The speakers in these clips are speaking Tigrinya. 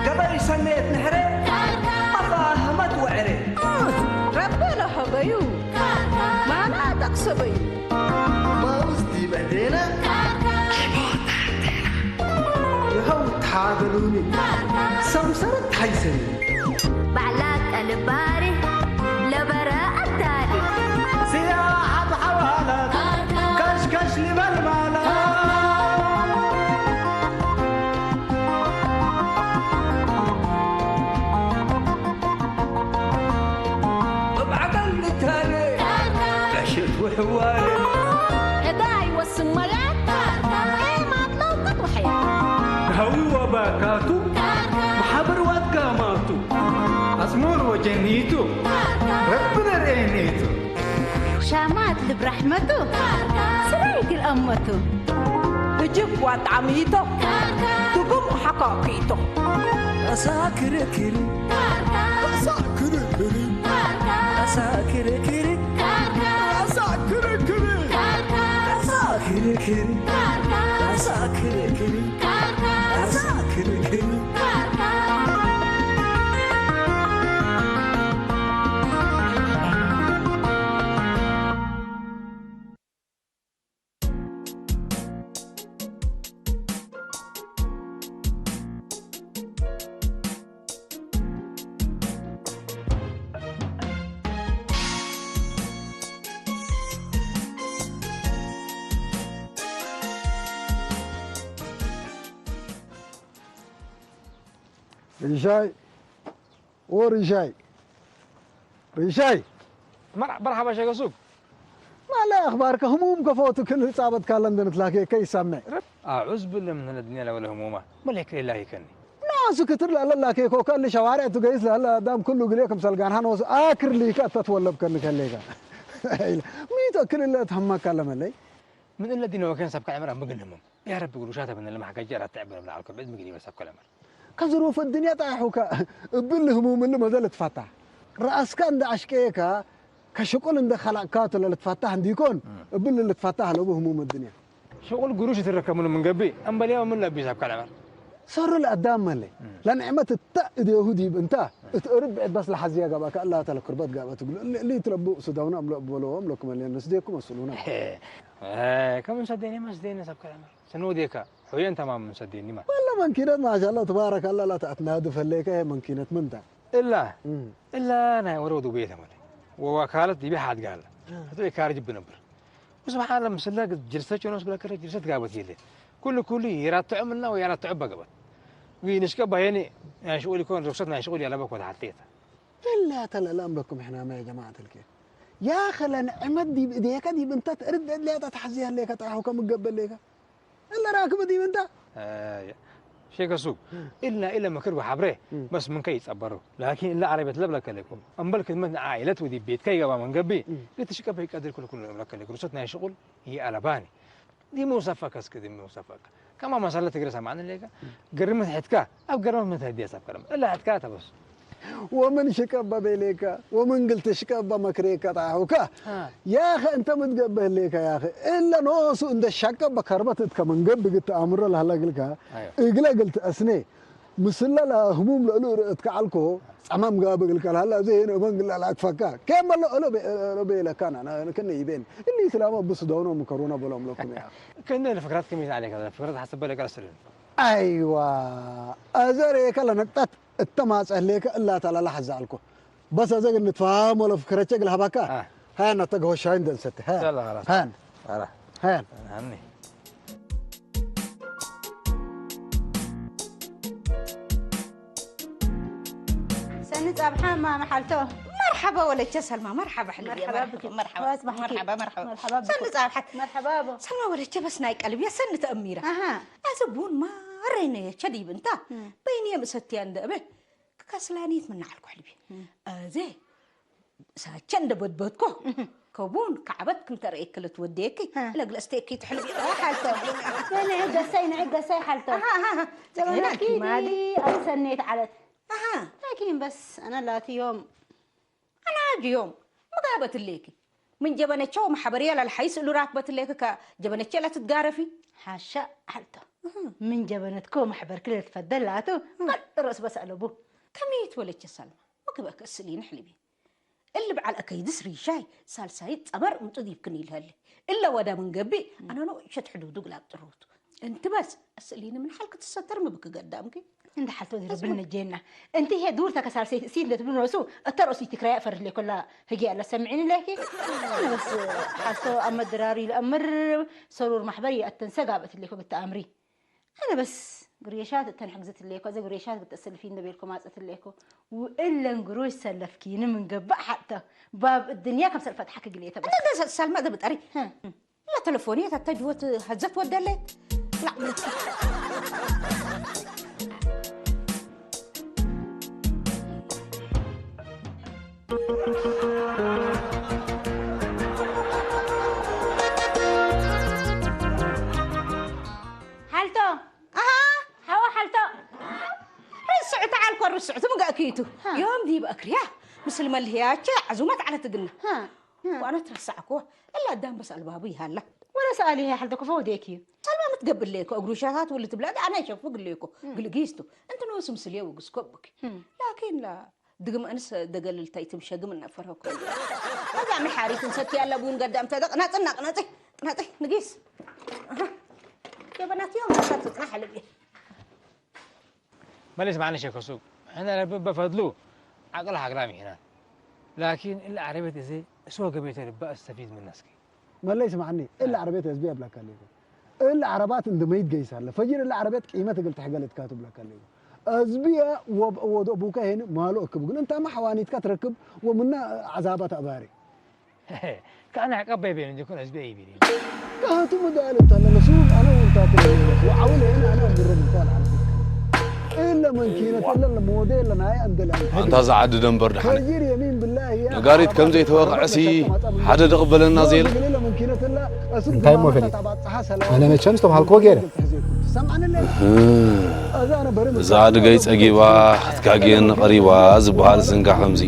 ገበይ ሰነየት ንሕረ ኣፋ ህመት ወዕረ ረበ ለሀበዩ ማና ጠቅሰበዩ ማውዝ ዲበ ዴነ ይኸው ተሓገሉኒ ሰምሰረት ሓይሰኒ ባዕላ ቀልባሪ ለበረ ኣታሊ ስያ ሓብሓባላት ከሽከሽ ሊበል ማላ እብዓቀል ንታነ ዕሽት ውሕዋረ እታ ይወስን መያ ኤማት ለውቀት ወሕያ ሃዊ ወባካቱ ማሓበር ዋትጋማቱ ኣጽሙር ወጀኒቱ ረቢ ነርእየኒቱ ሻማት ልብ ራሕመቱ ስራይ ግል ኣመቱ እጅብ ዋጣዕሚቶ ትጉም ሓካኪቶ ኣሳ ክርክሪ ኣሳ ክርክሪ ኣሳ ክርክሪ ኣሳ ክርክሪ ኣሳ ክርክሪ ኣሳ ክርክሪ ኣሳ ክርክሪ ሪሻይ ኦ ሪሻይ ሪሻይ መርሓባ ሸገ ሱብ ማለ ኣኽባርከ ህሙም ከፈቱ ክንጻበትካ ለንደን ትላከ ከይሳመ ኣዑዝ ብለ ምን ለድንያ ለወለ ህሙማ መለክ ሌላ ይከኒ ናሱ ክትር ላለ ላከ ኮካ ለሸዋርዕ ትገይስ ላለ ኣዳም ኩሉ ግዜ ከም ሰልጋን ሃኖስ ኣክር ሊካ ተትወለብ ከን ከሌጋ ሚቶ ክልለ ተህማካ ለመለይ ምን ለዲነ ወከን ሰብካ ዕምራ ምግን ህሙም يا رب قولوا شاتا من اللي محكى جرى تعبنا من عالكم بعد مقلي مساكو الأمر كزروف الدنيا طايحوك እብል ህሙም እሊ መዘ ልትፋታሕ ረኣስካ እንደ ኣሽቀየካ ከሽቁል እንደ ኸላእካ ትለ ልትፋታሕ እንዲኮን እብል ልትፋታሕ ለቡ ህሙም الدنيا ሽቁል ጉሩሽ ትረከሙን ምን ገቢ እምበልያው ምን ለቢስ ኣብ ካልዕበር ሰሩ ለኣዳም መለ ለንዕመት እታ እዴሁ ዲብ እንታ እት እርብ ዕድ በስ ለሓዝያ ጋባካ እላ ተለክርበት ጋበት እግሉ እሊ እሊ ትለቡ ሱዳውና እምሎ እበለዎም ለኩም መለ ንስዴኩም መስሉና ከም እንሰደኒ መስደኒ ሰብ ካልዕበር ስንወዴካ ሑየን ተማም ምሰዴኒማ ወላ መንኪነት ማሻላ ትባረክ ኣላ ላታ ኣትናዱ ፈለይከ መንኪነት ምንታ እላ እላ ናይ ወረዱ ቤተ መለ ወዋካለት ዲቢ ሓድጋ ኣላ ህቶ የካርጅ ብነብር وسبحان الله ምስለ ጅልሰት ዮኖስ ብለከረ ጅልሰት ጋበት የለ ኩሉ ኩሉ ይራትዖ ምና ወይ ያራትዖ በገበት ዊ ንሽቀ ባየኒ ናይ ሽቁል ይኮን ርክሰት ናይ ሽቁል ያለበ ኮት ሓልቴታ እላ ተለላ እምበኩም ሕናማ ያ ጀማዓት ልኬ يا أخي لنعمت دي بإيديك دي بنت ترد لي تحزيها ليك تاحو كم قبل ليك إلا راكب دي بنت ሸከ ሱብ እልና ኢለ ምክር ብሓብረ በስ ምንከ ይጸበሩ ላኪን እላ ዓረቤት ለብለከ ለኩም እምበል ክድመት ንዓይለት ወዲ ቤትከ ይገባ መንገቢ ልትሽቀበ ይቀድር ኩሉ ኩሉ ለብለከ ለኩም ርሶት ናይ ሽቁል ይኣለባኒ ዲሙ ሰፈከ እስክ ዲሙ ሰፈከ ከማ መሳለ ትግረ ሰማዕን ሌከ ግርምት ሕትካ ኣብ ገርመት ምን ተህድያ ሰብ ከረም እላ ሕትካ ተበስ ወምን ሽቀበ ቤሌከ ወምን ግልት ሽቀበ መክሬከ ጣሑከ ያኸ እንተ ምትገበህ ሌከ ያኸ እለ ኖሱ እንደ ሻቀበ ከርበት እትከ መንገብ ግት ኣምሮ ለህላ ግልካ እግለ ግልት እስኔ ምስለ ለህሙም ለእሉ ርእትከ ዓልኮ ጸማም ጋብ እግልከ ለህላ ዘይን እበን ግላ ለአክፈካ ኬመሎ እሎ ቤለካና ከነ ይቤን እሊ ስላማ ብስ ደውኖ ምከሩና በሎም ለኩም ያ ከነ ለፍክራት ከመይ ዓሌከ ለፍክራት ሓሰበ ለቀ ለስልን ኣይዋ ኣዘሬከ ለነቅጣት እተማጸህሌከ እላታ ለላሕዛልኮ በስ ኣዘግ ንትፋሃም ወለ ፍክረቸ ግልሃባካ ሃያ ናተገሆ ሻይ እንደንሰት ሃያ ሰኒ ጻብሓ ማመ ሓልቶ መርሓባ ወለቸ ሰልማ መርሓባ ሕልብየ መርሓባ መርሓባ መርሓባ ሰኒ ጻብሓት መርሓባ ሰልማ ወለቸ በስ ናይ ቀልብየ ሰኒ ተእሚራ ኣዘ ቡን ማረይነየ ቸዲብ እንታ በይንየ ምሰትያ እንደ እበ ከስላኒት ምና ዓልኩ ሕልብየ ኣዘ ሳቸ እንደ በድበድኮ ከቡን ካዕበት ክንተ ረኤክለት ወዴኪ ለግለስቴኪ ትሕልቢ ሓልቶ ንዒ ገሳይ ንዒ ገሳይ ሓልቶ ዘመናኪ ኣሰኔት ዓለት ላኪን በስ ኣነ ላትዮም ኣነ ኣጅዮም ምጋበት ሌኪ ምን ጀበነቸው ማሕበር ያላል ሓይስ እሉ ራክበት ሌክ ከ ጀበነቸ ላ ትትጋረፊ ሓሻ ሓልቶ ምን ጀበነትኮ ማሕበር ክለ ትፈደላቱ ቀጥ ሮስ በስ ኣለቡ ከመይት ወለቸ ሳልማ ምግበ ክእስል ይንሕልቢ እሊ በዓል ኣከይድስ ሪሻይ ሳልሳይት ጸበር እምጡ ዲብክን ይልሀሊ እለ ወዳ ምን ገቢ ኣነኖ ሸት ሕዱዱ ግላብ ጥሩቱ እንቲ በስ እስሊኒ ምን ሓል ክትሰተር ምብክ ገዳምኪ እንደ ሓልቶ ዝርብል ነጀና እንቲ ሄ ዱር ተከሳል ሲ እንደ ትብሉ ነሱ እተ ሮሲ ትክራይ ፈርድ ለኮላ ህጊ ያለ ሰምዒን ለኪ ነስ ሓልቶ ኣመድራሪ ለእምር ሰሩር ማሕበር ይኣተን ሰጋብት ለኮ ብተኣምሪ ኣነ በስ ግሬሻት እተን ሕግዝት ለኮ ዘ ግሬሻት ብተሰልፊ እንደ ቤልኮ ማጸት ለኮ ውእለን ግሮሽ ሰለፍኪ ንምንገብእ ሓጥተ ባብ እድንያ ከም ሰልፈት ሓክ ግሌተ በስ እንደ ሰልማ ዘብጠሪ لا تلفونية حتى جوة هزت ودلت لا ሓልቶ ኣሃ ሓዋ ሓልቶ ርስዑ ተዓል ኮ ርስዑ ትምጋእክይቱ ዮም ዲብ ኣክርያ ምስል መልህያቸ ዓዙመት ዓለት ግና ዋና ትረሳዕኮ እላ ኣዳም በስ ኣልባቡ ይሃላ ወላ ሰኣሊ ይሄ ሓልተ ክፈው ዴክ እዩ ሰልማ ምትገብር ለይኮ እግሩ ሻታት ውል ትብላ ኣና ይሸፍግ ለይኮ ግልጊስቱ እንት ንወስ ምስል የውግስ ኮብክ ላኪን ላ ድግም እንስ ደገልልታይ ትምሸግም እናፈረኩ እዛ ምሓሪት እንሰት ያለ ቡን ገዳም ተደቅ ናጽ ናቅ ናጽ ናጽ ንጊስ ጀበናት ዮም ሰት ጽናሕ ልብ መለስ ማዕነ ሸከሱ ሕነ ረቢ በፈድሉ ዓቅል ሃግራም ይሄናል ላኪን እለ ዓረቤት እዚ እሶ ገቤተ ልባ እስተፊድ ምነስኪ መለይ ስማዕኒ እለ ዓረቤት ህዝቢ የብለካ ሌኮ እለ ዓረባት እንደ መይት ገይሳለ ፈጅር እለ ዓረቤት ቂመት እግል ተሕገል እትካቱ ብለካ ሌኮ ህዝቢ ወደ ቡካ ሄን ማሎ እክብ ግን እንታማ ሐዋኒትካ ትረክብ ወምና ዓዛባት ኣባሪ كأنا عقب بين يكون أسبوع يبيني كهتو مدالة تلا لسوق أنا وانت تلا وعول هنا أنا أمر من طال على إلا من كينة إلا الموديل إلا نهاية أندل ኣንታ ዝዓዲ ደንበር ድሓነ فجر يمين بالله يا ነጋሪት ከም ዘይተወቕዐሲ ሓደ ደቕበለና ዜል إلا من كينة إلا እንታይ እሞ ፈሊጥ ኣነ መቸም ዝተባሃልክዎ ገይረ سمعنا ليه እዛ ኣድገይ ጸጊባ ክትጋግየኒ ቀሪባ ዝበሃል ዝንጋ ከምዚ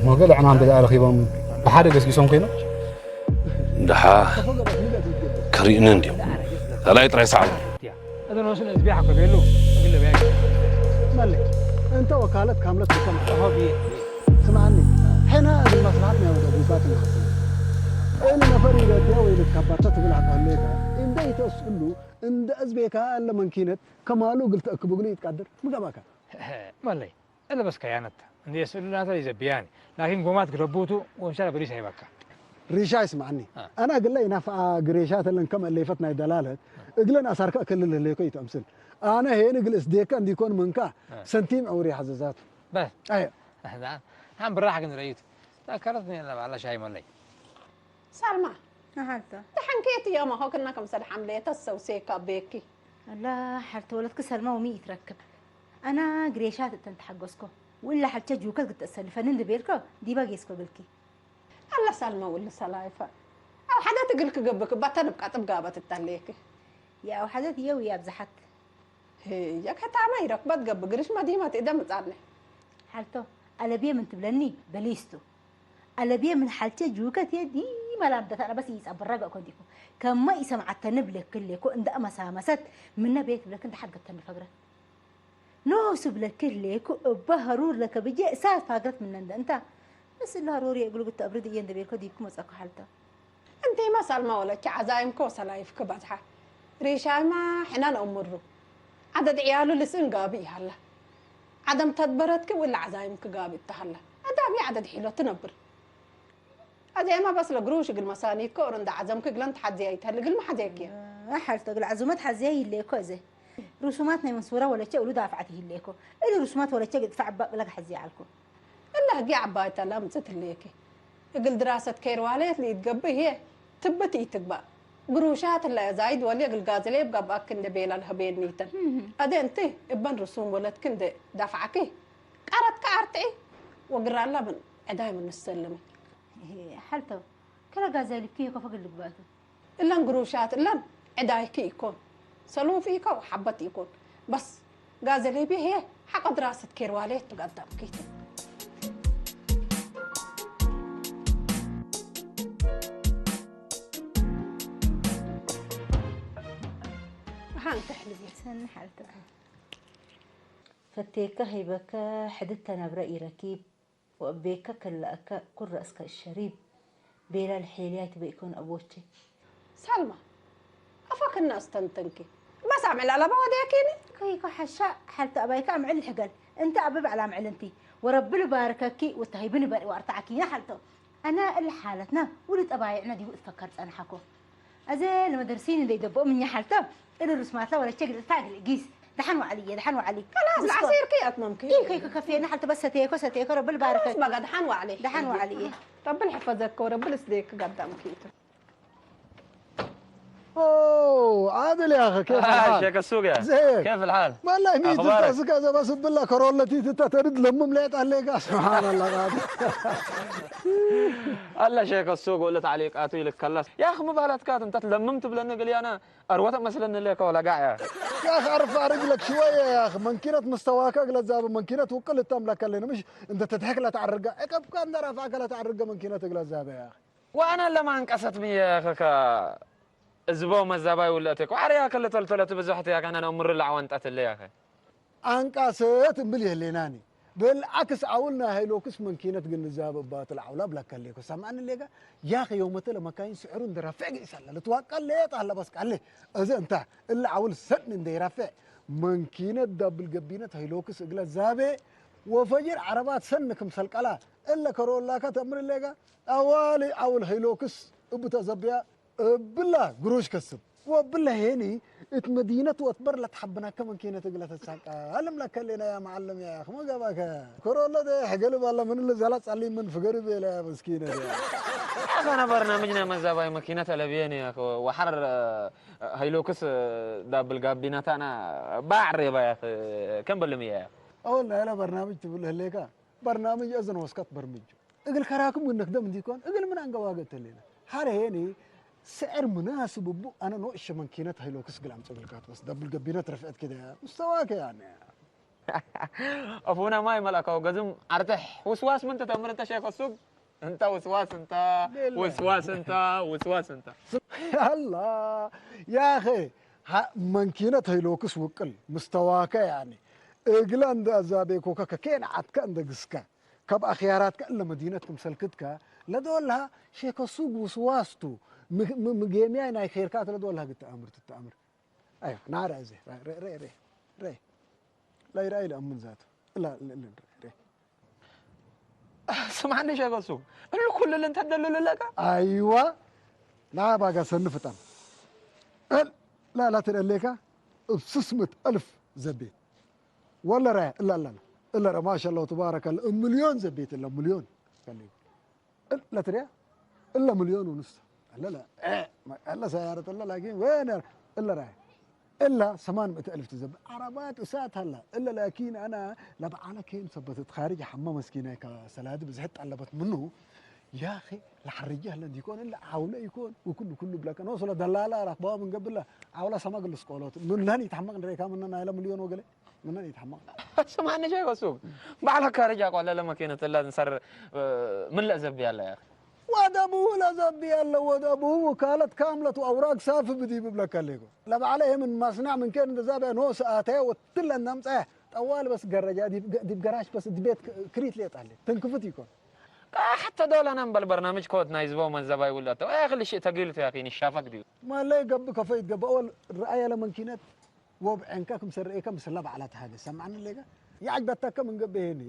ሞገ ልዕማም ብልኣ ረኺቦም ብሓደ ገስጊሶም ኮይኖም ድሓ ክርእኒ እንድዮም ላላይ ጥራይ ሰዓቡ እዘን ወስን ህዝቢ ሓኮ ቤሉ እግለ በያ ملك انت وكالة كاملة تسمع ሆ ብየ ስምዓኒ ሕና እዚ መስራት ናይ ወደ ጉባት ንሓስብ እን ነፈር ይረድያ ወይ ልትከባርታ ትብል ኣቋሌታ እንደ ይተስእሉ እንደ እዝቤካ ያለ መንኪነት ከማሉ እግል ተእክቡ እግል ይትቃድር ምገባካ መለይ እለ በስ ከያነታ እንደ የስእሉ ናተ ይዘብያኒ ላኪን ጎማት ግለቡቱ ወምሻላ በሪስ ኣይበካ ሪሻ ይስምዓኒ ኣና ግለ ይናፍዓ ግሬሻ ተለን ከም እለይፈት ናይ ደላለት እግለን ኣሳርከ ክልል ህሌኮ ይተምስል ኣነ ሄን እግል እስዴካ እንዲኮን መንካ ሰንቲም ዕውር ይሓዘዛቱ በስ ኣዮ ሓን ብራሕ ግን ረዩት ታከረት ነላ ባላ ሻይ መለይ ሳልማ ኣሃልቶ ተሓንከየት እዮም ኣሆክና ከም ሰድ ሓምለየት ኣሰውሴካ ቤኪ ኣላ ሓልቲ ወለትክ ሰልማ ወሚ ይትረክብ ኣና ግሬሻት እተን ተሓገዝኮ ውላ ሓልቸ ጅውከት ክትተሰልፈኒ እንድቤልኮ ዲባ ጌስኮ ብልኪ ኣላ ሳልማ ውል ሰላይፈ ኣብ ሓደ ትግል ክገብክ ባታ ንብቃ ጥብጋበት እታለየክ ያው ሓዘት የው ያብዝሓት ህየ ከተማ ይረክበት ገብ ግርሽ መዲመት እደ ምጻነ ሓልቶ ኣለብየ ምን ትብለኒ በሊስቱ ኣለብየ ምን ሓልቸ ጅውከት የዲ መላምደት ኣነ በስ ይጸብረገ ኮንቲኩ ከመ ይሰምዓተኒ ብለክሌኮ እንደ መሳመሰት ምነ ቤት ብለክ እንደ ሓድገተኒ ፈግረ ኖሱ ብለክሌኮ እበ ሀሩር ለከ ብጀ እሳት ፋግረት ምነ እንደ እንታ ምስ እለ ሀሩር የእግሉ ግተ እብርድ እየ እንደ ቤልኮ ዲብኩ መጸኩ ሓልቶ እንቲማ ሳልማ ወለኪ ዓዛይምኮ ሰላይፍክ በዝሓ ሪሻይማ ሕናን እምሩ ዓደድ ዕያሉ ልስእን ጋቢ ይሃላ ዓደም ተድበረትክ ውላ ዓዛይምክ ጋቢ እትሃላ ኣዳሚ ዓደድ ሒሎ ትነብር ኣዚያማ በስ ለግሩሽ እግል መሳኒትከ ኦር እንዳ ዓዘምክ እግለን ተሓዝያ ይተህል እግል መሓዝያክ እያ። ሓልቶ እግል ዓዙመት ሓዝያ ይለየኮ እዘ ሩሱማት ናይ መንሱራ ወለቸ እሉ ዳፍዓት ይህለየኮ እሊ ሩሱማት ወለቸ ግድፋዕ ባቅ ለግ ሓዝያ ዓልኮ። እላ ህጊ ዓባይ ተላ ምጽት ህለየክ እግል ድራሰት ከይር ዋለየት ለይትገብእ ህየ ትብት ኢትግባእ። ግሩሻት እላ ዛይድ ወልየ እግል ጋዝሌ ብጋብኣክ እንደ ቤላ ለህበየኒተን። ኣደ እንቲ እበን ሩሱም ወለትክ እንደ ዳፍዓክ ቃረትክ ኣርትዒ ወግራላ ምን ዕዳይ ምን ንሰልሚ። ሓልቶ ከረ ጋዛይ ልብኪ ከፈ ግልግባቱ። እለን ግሩሻት እለን ዕዳይኪ ኢኮን ሰሉፍ ኢኮ ሓበት ኢኮን በስ ጋዘ ሌቢ ሄ ሓቆ ድራሰት ኬር ዋሌት ትጋዳም ኪቲ። ኣንክሕ ልብል ሰኒ ሓልቲ ፈቴከ ሀይበከ ሕድተ ነብረ ኢረኪብ ወእቤከ ክላእከ ኩል ረእስከ እሸሪብ ቤላ ልሒልያ ይትበኢኮን ኣቦቼ። ሳልማ ኣፋክና ኣስተንተንኪ በስ ኣምዕል ኣለባ ወደያኪኒ። ከይኮ ሓሻ ሓልቲ ኣባይካ ኣምዕል ሕገል እንተ ኣበ ባዕላ ኣምዕል እንቲ ወረብል ባርከኪ ወታሂብን በሪ ዋርታዓኪና ሓልቶ። ኣነ እል ሓለትና ውሉ ጠባይዕና ዲቡ እትፈከር ጸንሓኮ። ኣዘ ለመደርሲን እንደ ይደብኦ ምኛ ሓልቶ እል ሩስማታ ወረቸ ግልታ ግል ጊስ ደሓን ዋዕልየ ደሓን ዋዕሊ። ከላስ ዝዓሲርኪ ኣትመምኪ። ኢንከይ ከከፍየና ሓልቶ በስ ሰተየኮ ሰተየኮ ረብል ባርከኪ። በቃ ደሓን ዋዕሊ። ደሓን ዋዕልየ። ረብል ሕፈዘኮ ረብል ስደክ ጋዳምኪ ኢቱ። اوه عادل يا اخي كيف الحال؟ شيك السوق يا زيك كيف الحال؟ والله ميت أخبارك؟ تاسك هذا بس بالله كرولتي تترد لمم ليت عليك سبحان الله العظيم. ኣላ ሸክ ሱቅ ወለ ታዕሊቃቱ ይልከላስ ያኽ ምባላትካ እንተ ለምም ትብለኒ ግልያና ኣርወተ መስለኒ ለከ ወላ ጋዕ ያ يا اخي ارفع رجلك شويه يا اخي منكينه مستواك اقل زاب منكينه توكل التملك لنا مش انت تضحك لا تعرقه عقبك انت رافعك لا تعرقه منكينه اقل زاب يا اخي. ዋና ለማንቀሰት ምየ ከካ እዝቦ መዛባይ ውለእቴ ኳዕርያ ከለተልተለት ብዙሕት ያከና ነው ምርላዕ ወንጠትለ ያኸ ኣንቃሰት እምብል የህሌናኒ ብልዓክስ ዓውልና ሃይሎክስ መንኪነት ግንዛብ እባ ትልዓውላ ብላካ ሌኮ ሰምዓኒ ሌጋ ያኸ የውመተ ለመካይን ስዕሩ እንደራፍዕ ገይሳለ ልትዋቃ ሌጣ ኣለባስ ቃለ እዚ እንታ እለ ዓውል ሰን እንደይራፍዕ መንኪነት ዳብል ገቢነት ሃይሎክስ እግለ ዛቤ ወፈጅር ዓረባት ሰን ክምሰል ቀላ እለ ከሮላካ ተምር ሌጋ ኣዋሊ ዓውል ሃይሎክስ እብተ ዘብያ እብላ ግሩሽ ከስብ ወብላ ሄኒ እት መዲነት ወትበር ለትሐብናከ መንኬነት እግለ ተሳቃ አለም ለከሌና ያ መዓለም ያ ክመ ገባከ ከሮሎ ደ ሕገል ባላ ምን ለዛላ ጻሊ ምን ፍገር ቤላ ያ መስኪነ ደ ያኸነ በርናምጅ ናይ መዛባይ መኪነት ኣለብየን ያኸ ወሐር ሃይሎክስ ዳብል ጋቢናታና ባዕሬባ ያኸ ከም በልም ያ አወል ናይላ በርናምጅ ትብል ህሌካ በርናምጅ እዝን ወስከት በርምጁ እግል ከራክም ግን ነክደም እንዲኮን እግል ምን አንገባገ ተሌና ሐረ ሄኒ ስዕር ምናስብ እቡ አነ ኖ እሸ መንኪነት ሃይሎክስ ግል አምጸግልካት በስ ደብል ገቢነት ረፍዕት ከደ ምስተዋከ ያነ ኣፉና ማይ መልኣካው ገዝም ዓርተሕ ውስዋስ ምን ተተምር እንተ ሸይኽ ሱግ እንተ ውስዋስ እንተ ውስዋስ እንተ ውስዋስ እንተ ያላ ያኸ መንኪነት ሃይሎክስ ውቅል ምስተዋከ ያኒ እግለ እንደ አዛቤኮከ ከኬን ዓትከ እንደ ግስከ ካብ ኣኽያራትከ እለ መዲነት ክምሰልክትከ ለዶልሃ ሼከ ሱግ ውስዋስቱ ምጌምያይ ናይ ኸይርካት ለዶልሃ ግተአምር ትተአምር ኣይዋ ናረ እዚ ረ ረ ረ ረ ረ ላይረአይ ለአምን ዛቱ እላ እልን ረ ስማዕኒ ሸገሱ እሉ ኩልል እንተደልልለካ ኣይዋ ላባጋ ሰንፍጣን እል ላላ ትደሌካ እብ ስስምት እልፍ ዘቤት ወለ ራያ እላ እላና እለ ረ ማሻ ላሁ ተባረከ እብ ሚልዮን ዘቤት እለ ሚልዮን ለትሪያ እለ ሚልዮን ونص አለለ አለ ሰያረት አለ ላኪን ወይነ እለ ራያ እላ ሰማን ምእቲ እልፍ ትዘብ ዓረባት እሳት አላ እለ ላኪን አና ለበዓለ ኬን ሰበትት ካርጅ ሐማ መስኪናይ ከሰላዲ ብዝሕት ጠለበት ምኑ ያኺ ለሐርጅ አለ እንዲኮን እለ ዓውለ ይኮን ወኩሉ ኩሉ ብለከ ነው ስለ ደላላ ራክባዋ ምንገብላ ዓውላ ሰማ ግልስ ቆሎት ምን ለህን ይትሐመቅ ንሬካ ምነ ናይለ ሚልዮን ወገለ ምነ ይትሐመቅ ስማዕኒ ሸይኽ ሱግ ባዕላ ካርጅ አቋለ ለመኪነት እላ ንሰር ምለእ ዘብ ያለ ያኺ ወደቡ ለዘብ ያለ ወደቡ ውካለት ካምለት ወአውራግ ሳፍ ብዲ ብብለከ ሌጎ ለበዓለ ይሄ ምን ማስናዕ ምን ኬን እንደዛበ ኖስ አተየ ወትለ እናምፀ ጠዋል በስ ገረጃ ዲብ ገራሽ በስ ድቤት ክሪት ሌጣለ ትንክፍት ይኮን حتى ዶላና እምበል በርናምጅ ኮት ናይ ዝቦ መዘባይ ውለተ ያኺ ልሽእ ተጊሉ ያኺ ንሻፈክ ድዩ ማለይ ገብ ከፈይት ገብ አወል ረአየ ለመንኪነት ወብዐንካ ክምሰ ርእከ ምስላ ባዕላ ተሃገ ሰምዓኒ ሌጋ የዓጅበተከ ምን ገብሄኒ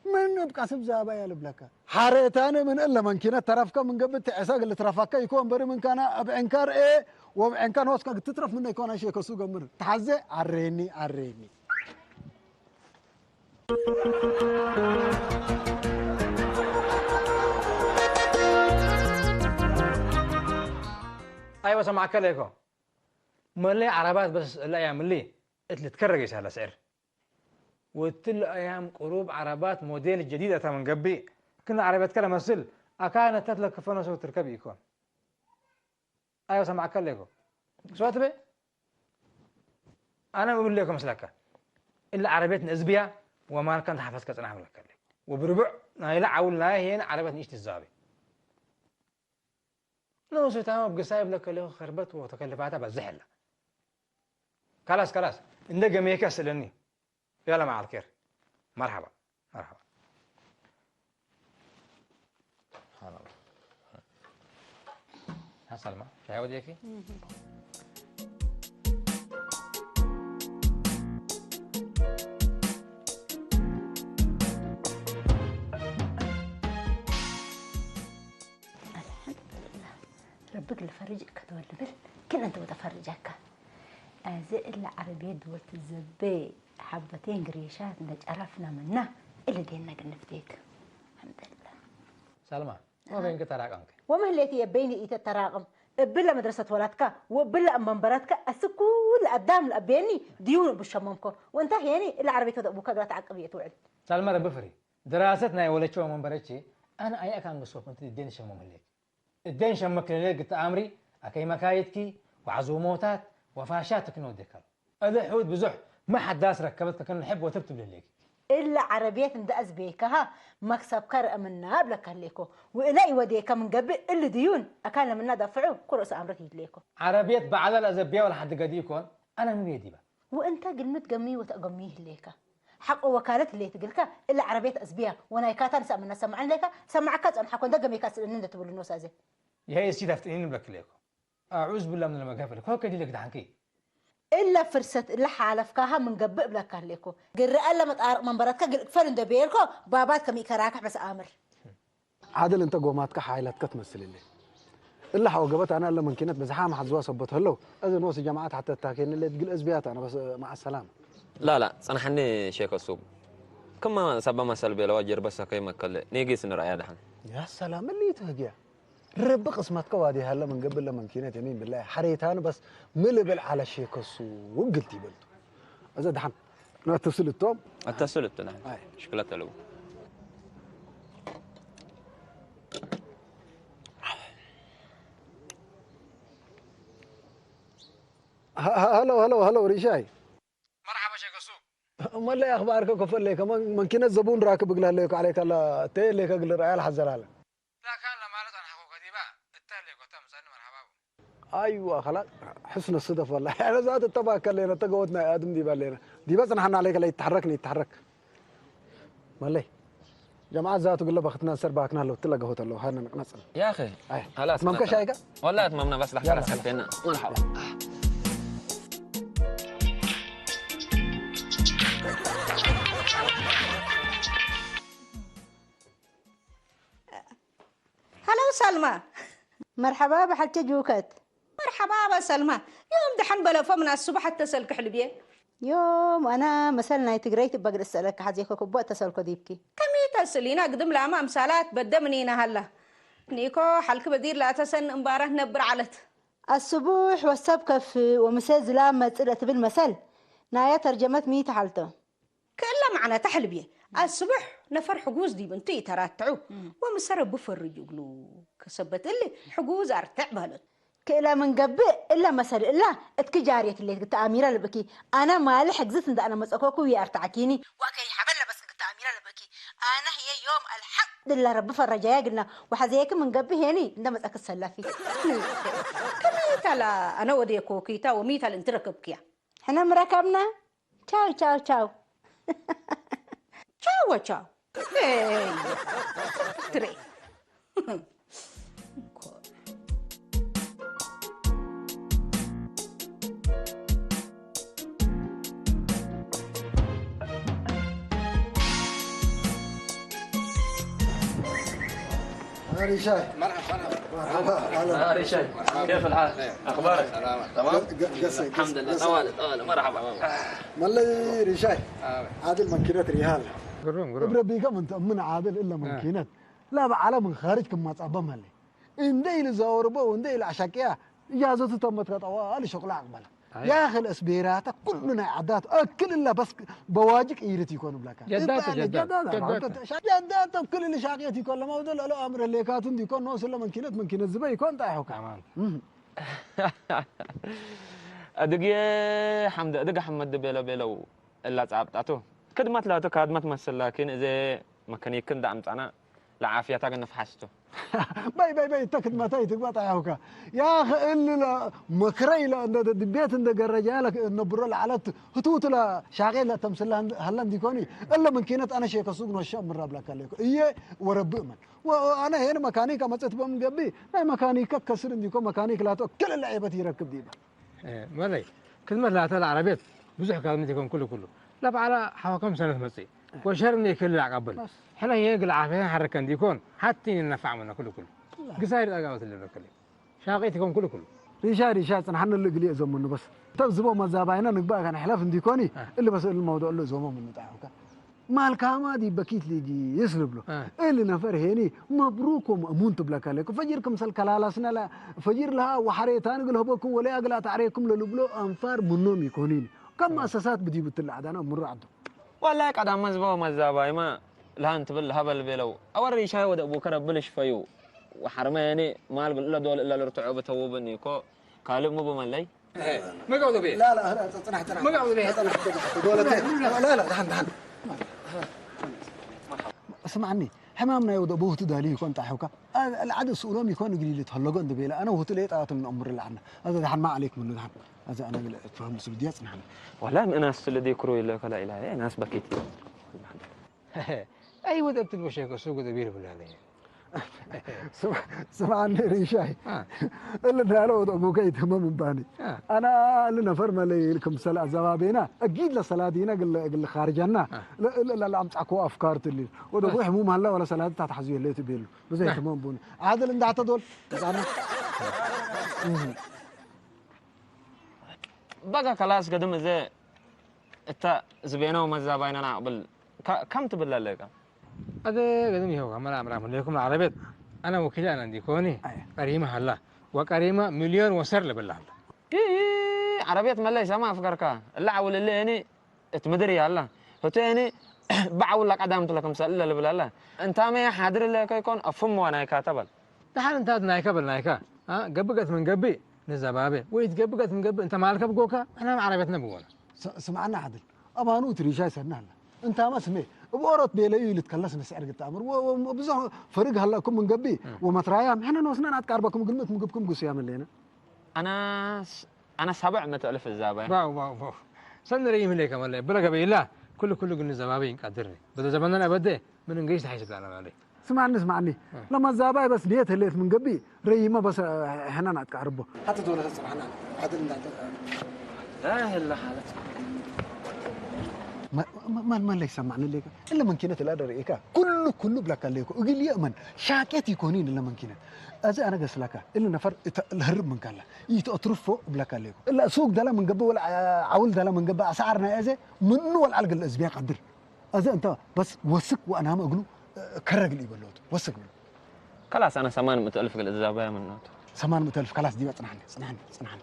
ምን እብ ቀስብ ዛባ ያልብለከ ሐሬታኒ ምን እለ መንኪነት ተረፍከ ምን ገብት ትዕሰግ ልትረፈከ ይኮን በሪ ምን ካና እብዐንካ ርኤ ወብዐንካ ኖስከ ግትትረፍ ምነ ይኮና ሼከሱ ገምር ተሐዜ አሬኒ አሬኒ አይወ ሰማዕከ ለይኮ መለይ ዓረባት በስ እለ አያም እሊ እት ልትከረግ ይሳለ ስዕር ወትል አያም ቅሩብ ዓረባት ሞዴል ጀዲድ አታ ምን ገብእ ክን ዓረበትከ ለመስል አካነ ተት ለክፈኖ ሰው ትርከብ ኢኮን። አዮ ሰማዕከ ለይኮ ስዋትበ አነ ምብል ለይኮ መስለከ እለ ዓረቤት ንእዝብያ ወማልካ እንተሓፈስከ ጽናሕ ብለከ ለይኮ ወብርቡዕ ናይለ ዓውል ናየ ህየን ዓረበት ንእሽት ትዛቤ ንኡስ እታሞ ብግሳይ ብለከ ለይኮ ከርበት ወተከልፋታ በዝሕ እላ ካላስ ካላስ፣ እንደ ገሜከ ስለኒ። ያላ መዓል ኬር። መርሓባ። መርሓባ። ስብሓንላህ። ሃ፣ ሳልማ፣ ሻሂ ወዲእኪ? ኣልሓምዱሊላህ። ረቢ ግል ፈርጅ እከ ተወልብል፣ ግን እንተ ወደ ፈርጀካ። እዚ እለ ዓረብየት ድወልት ዘቤ ሓበቴን ግሬሻት እንደ ጨረፍና መና፣ እለ ዴና ግንፍቴት። ኣልሓምዱሊላህ። ሳልማ፣ ወበይንኪ ተራቀምኪ? ወመህሌቲ የበይኒ ኢተ ተራቅም። እብለ መድረሰት ወላትካ፣ ወብለ እመንበረትካ፣ እስኩል ኣዳም ለአቤኒ ዲዩን ብሸመምኮ። ወንታ ሄኒ እለ ዓረብየት ወደ ቡካ ግራ ተዓቅብ እየ ትውዕል። ሳልማ ረቢ ፍሪ። ድራሰት ናይ ወለችወ መንበረቼ፣ ኣነ ኣይ ኣካን ግሶ ኩንቲ እዴን ሸመም ህሌክ። እዴን ሸመክ ህሌክ ግታ ኣምሪ፣ ኣከይ መካየትኪ፣ ወዓዝዎ ሞታት፣ ወፋሻት ትክኖ ደካሎ። እለ ሕውት ብዙሕ፣ ማ ሓዳስ ረከበት ከከን ሕብ ወትብ ትብል ህሌክ። እለ ዓረብየት እንደ ኣዝቤካሃ፣ መክሰብካ ረእምና ብለካ ህሌኮ። ወእለ ይወዴካ ምን ገብእ እል ድዩን፣ ኣካን ለምና ዳፍዑ፣ ኩርእ ሰኣምረት ይድሌኮ። ዓረብየት በዓላ ለዘብያ ወላ ሓዲ ገዲ ይኮን፣ ኣነ ምብየ ዲባ። ወእንተ ግልምት ገሚ ወተእገሚ ህሌካ። ሓቆ ወካለት ህሌት እግልካ እለ ዓረብየት ኣዝብያ ወናይ ካታ ንሳእ ምና ሰማዕን ህሌካ ሰማዕካ ጸንሓኮ እንደ ገሜካ ስእልኒ እንደ ትብሉ ኖስ ኣዜ። ይሄ እስቲ ተፍጥኒን ብለክ ህሌኮ። ኣዑዝ ብላ ምን ለመጋፈል ኮከ ዲለክ ዳሕንኪ። እለ ፍርሰት እለ ሓለፍካሃ ምን ገብእ ብለካ ህሌኮ። ግረአ ለመጣርቅ መንበረትካ ግልቅፈል እንደ ቤልኮ ባባት ከሚእከ ራክሕ በስ ኣምር። ዓድል እንተ ጎማትካ ሓይላትካ ትመስልለይ። እላ ሓወ ገበት ኣነ ኣለ መንኪነት ብዝሓ መሓዝዋ ሰቦት ህለው። እዚ ንወሲ ጀማዓት ሓተ ታኬንለ ትግል እዝብያት ኣነ በስ መዓ ሰላም። ላላ ጸናሕኒ ሼክ ሱብ። ክማ ሰባ መሰል ቤለዋ ጀርበሰ ከይመከለ ኔጊስ ንርኣያ ደሓን። ያ ሰላም እሊ ትህግያ። ረቢ ቅስመትካ ዋዲ ሃለ መንገብል ለመንኪነት የሚን ብላይ ሓሬታን በስ ምልብል ዓለ ሼክ ሱብ ግልት ይበልቱ። እዚ ደሓን። ነተስልቶም። ኣተስልቱ ና። ኣይ። ሽክለተ ለው። ه- ه- هلو هلو هلو ريشاي. مرحبا شيخ السوق. እመለይ ኣኽባርከ ከፈለይ ከመን መንኪነት ዘቡን ራክብ እግላለይ ከዓለይ ከላ ተየለይ ከግል ራያ ልሓዘላለ። ዳካን ለማለት ኣንሓኮ ከዲባ እተለይ ኮታ ምሳኒ መርሓባ። ኣይዋ ከላ ሕስነ ስደፍ ወላ ያለ ዛት እተባከለይነ ተገወትና ኣድም ዲባ ኣለይነ ዲባ ጽናሕና ኣለይ ከላ ይተሓረክ ይተሓረክ። መለይ ጀምዓት ዛቱ ግለ በኽትና ንሰርባክና ኣለዉ ትለገሆት ኣለዉ ሃነ ንቅነጽ። يا أخي. ኣይ خلاص መምከሻ ኣይከ? والله أتممنا بس لحظة يلا. خلاص كفينا. مرحبا. هلا وسلمى. مرحبا بحلتي جوكت. مرحبا بسلمى. يوم دحن بلفو من الصبح حتى سلك حلبيه. يوم أنا مثل ናይ ትግረይ ትበግድ እሰለካ ሓዜኮ ክቦ እተሰልኮ ዲብኪ። ከመይ ተስል ኢና ግድም ላማ ኣምሳላት በደ ምኒና ሃላ። ኒኮ ሓልክ በዲር ላተሰን እምባረ ነብር ዓለት። الصبح والسب كف ومساء زلام መጽእ ለትብል መሰል ናያ ተርጀመት ሚ ተሓልቶ። ክእለ ማዕነታ ሕልብየ ኣስቡሕ ነፈር ሕጉዝ ዲብ እንቱ ኢተራትዑ ወምሰ ረቢ ፈርጅ እግሉ ከሰበት እሊ ሕጉዝ ኣርትዕ በህሎት። ክእለ ምን ገብእ እለ መሰል እላ እትክ ጃርየት ሌት ግታ ኣሚረ ልብኪ ኣነ ማል ሕግዝት እንዳ ኣነ መጸኮኩ ዊ ኣርትዓኪኒ ወአከይ ሓበለ በስ ግታ ኣሚረ ልብኪ ኣነ ህየ ዮም አልሐምድላ ረቢ ፈረጃያ ግና ወሐዘየክ ምን ገብእ ሄኒ እንደ መጸክ ሰለፊ። ከመይ ተላ ኣነ ወደየኮ ኪታ ወሚታል እንትረከብክያ ሕነ ምረከብና ቻው ቻው ቻው። ቻው ቻው። ኤይ፣ ትሬ። هذه شاي. مرحبا، مرحبا. مرحبا، أهلا. آه، ريشاي. كيف الحال؟ خير. أخبارك؟ سلامة. تمام؟ ق- ق- قصي، الحمد لله. قصي. طوال، طوال. مرحبا. ملي ريشاي. آه. عادل من كده ريال. قروم، قروم. إبرة بيكا من تأمن عادل إلا من آه. كينت. لا، بقى على من خارج كم ما تصاب ملي. إن ده اللي زاور بو، وإن ده اللي عشاك يا. إجازة تمت كده، طوال شغل عقبالك. ኣይ። ያኽል እስቤራተ ኩሉ ናይ ዓዳት ኣክል እላ በስ በዋጅ ቅይርት ይኮን ብላካ። ጀዳተ፣ ይባል ጀዳተ፣ ጀዳተ፣ ጀዳተ። ጀዳተ ኣክል እሊ ሻቅየት ይኮን ለማውደ ለሎ ኣምር ሌካቱን ዲኮን ነው ስለ መንኪነት መንኪነት ዝበ ይኮን ጣይሖካ። ኣማን። እህ። ኣድግየ ሓምደ፣ ኣድግ ሓመድ ቤሎ ቤለው እላ ጻብጣቱ። ክድመት ላቱ ካድመት መስል ላኪን እዘ መከኒክን ዳእምጻና ለዓፍያታ ግን ንፍሓስቱ። በይ በይ በይ እተ ክትመታ ይትግባ ጣያውካ ያ ኸእል መክረይ ድቤት እንደ ገረጃ ነብሮ ለዓለት ህትውቱ ሻቄ ተምስላ ሀላ እንዲኮኒ እለ ምንኪነት ኣነ ሼከ ሱግ ኖሻ ምራብላካ ለይኮ እየ ወረብእ መን ኣነ ሄን መካኒክ ኣመፀት በምገቢ ናይ መካኒክ ከስር እንዲኮ መካኒክ ላቶ ክልለ ዒበት ይረክብ ዲባ መለይ ክትመት ላተ ለዓረቤት ብዙሕ ካልምት ይኮን ኩሉ ኩሉ ለበዓላ ሓወከም ሰነት መፅእ ወሸር እንደ ይክል ላቀብል ሕነ የግ ለዓፈ ሓረከ እንዲኮን ሓቲ ንነፋዕ መነ ኩሉ ኩሉ ግሳይ ጣጋበት ልበከል ሻቂት ይኮን ኩሉ ኩሉ ሪሻ ሪሻ ፅንሓን ልግሊ እዞም ምኑ በስ ተብ ዝቦ መዛባይና ንግባ ከን ሕለፍ እንዲኮኒ እሊ በስ እሊ መውዶ እሉ እዞሞ ምኑ ጣሑካ ማልካማ ዲ በኪት ሊጊ ይስልብሎ እል ነፈር ሄኒ መብሩኩም እሙን ትብለካ ለኩ ፈጅር ክምሰል ከላላስና ላ ፈጅር ለሃ ወሐሬታን ግል ህበኩም ወለያ ግላ ታዕሬኩም ለልብሎ ኣንፋር ምኖም ይኮኒን ከም ማሰሳት ብዲቡ ትለ ኣዳና ምሩ ዓዶ ዋላሂ ቀዳማ ዝበው መዛባይማ ለሃን ትብል ለሃበል ቤለው ኣወር ሪሻይ ወደ ቡከረ ብልሽ ፈዩ ወሐርመ የኔ ማል ግል እለ ዶል እለ ልርትዖ ብተውብን ይኮ ካልእ ምቡ መለይ መጋው ዘቤ لا لا لا ጽናሕ ጽናሕ መጋው ዘቤ ጽናሕ ጽናሕ ዶለተ لا لا دحن دحن اسمعني حمام ናይ ወደ ቦህቱ ዳሊ ይኮን ጣሑካ العد سؤلهم يكون قليل تهلقوا عند بيلا انا وهتو لي طاعتهم نأمر لعنا هذا دحن ما عليك منه دحن هذا انا فهم سعودية ጽናሕና والله من الناس اللي ذكروا إلا كلا إله ناس بكيت أي ود أبتل بشيك السوق ذا بير بلا ليه ስምዓኒ ሪሻይ እልናያለ ወደ ቡከ ይትህመም እምባኒ ኣና እልና ፈርመለይ ክምሰል ኣዘባቤና እጊድ ለሰላዲና ግል ካርጃና ለአምጻኮ ኣፍካር ትሊ ወደ ቡ ሕሙም ሃላ ወላ ሰላዲ ታትሓዙ የለ ትቤሉ ብዘይ ሕሙም ቡኒ ዓድል እንዳሕተ ዶል ዛና በቃ ከላስ ገድም እዘ እታ ዝቤናው መዛባይና ናቅብል ከም ትብል ኣለካ أذ قدم يهو كمال أمر أمر ليكم العربية أنا وكيل أنا ديكوني قريمة هلا وقريمة مليون وسر لبلا هلا عربية ملاي سما أفكرك لا عول اللي يعني تمدري هلا هتو يعني بعول لك عدام تلك مسألة لبلا لا أنت ما حاضر لك يكون أفهم وأنا كاتبل دحر أنت نايكا بل نايكا ها قبقت من قبي نزبابي ويت قبقت من قبي أنت مالك بقوكا أنا عربيتنا بقونا ስምዓና ሓድል ኣማኑ እቲ ሪሻ ይሰድና ኣላ እንታማ ስሜ እብ ኦሮት ቤለዩ ኢሉ ትከለስ ንስዕር ግጣምር ብዙሕ ፈርግ ሃላኩም ምን ገቢ ወመትራያ ምሕነ ንወስና ናትቃርበኩም ግልምት ምግብኩም ጉስያ መለና ኣና ኣና ሰብዕ መቶ እልፍ እዛባይ ባው ባው ባው ሰንሪ ይምለይ ከመለ ብለገበ ኢላ ኩሉ ኩሉ ግን ዘባበ ይንቃድርኒ በደ ዘመናን ኣበደ ምን እንገይሽ ተሓይስ ብላና ማለት ስማዕኒ ስማዕኒ ለማዛባይ በስ ድየት ህሌት ምን ገቢ ረይመ በስ ሕናን ኣትቃርቦ ሓቲ ተወለ ተጽናሕና ሓቲ እንዳተ لا إله إلا حالت ማን ማን ለይሰማዕኒ ሌካ እለ መንኪነት እላ ደርእካ ኩሉ ኩሉ ብላካ ሌኮ እግል የእመን ሻቄት ይኮኒ እለ መንኪነት እዚ ኣነ ገስላካ እለ ነፈር ለህርብ ምንካላ ይተእትርፎ ብላካ ሌኮ እላ ሱቅ ደላ መንገበ ወላ ዓውል ደላ መንገበ ኣሰዓር ናይ ኣዘ ምኑ ወልዓል ገለ እዝቢያ ቀድር እዚ እንተ በስ ወስክ ወኣናመ እግሉ ከረግል ይበለቱ ወስክ ብሎ ከላስ ኣነ ሰማን ምእቲ እልፍ ገለ ዝዛባያ ምናቱ ሰማን ምእቲ እልፍ ከላስ ዲባ ጽናሕኒ ጽናሕኒ ጽናሕኒ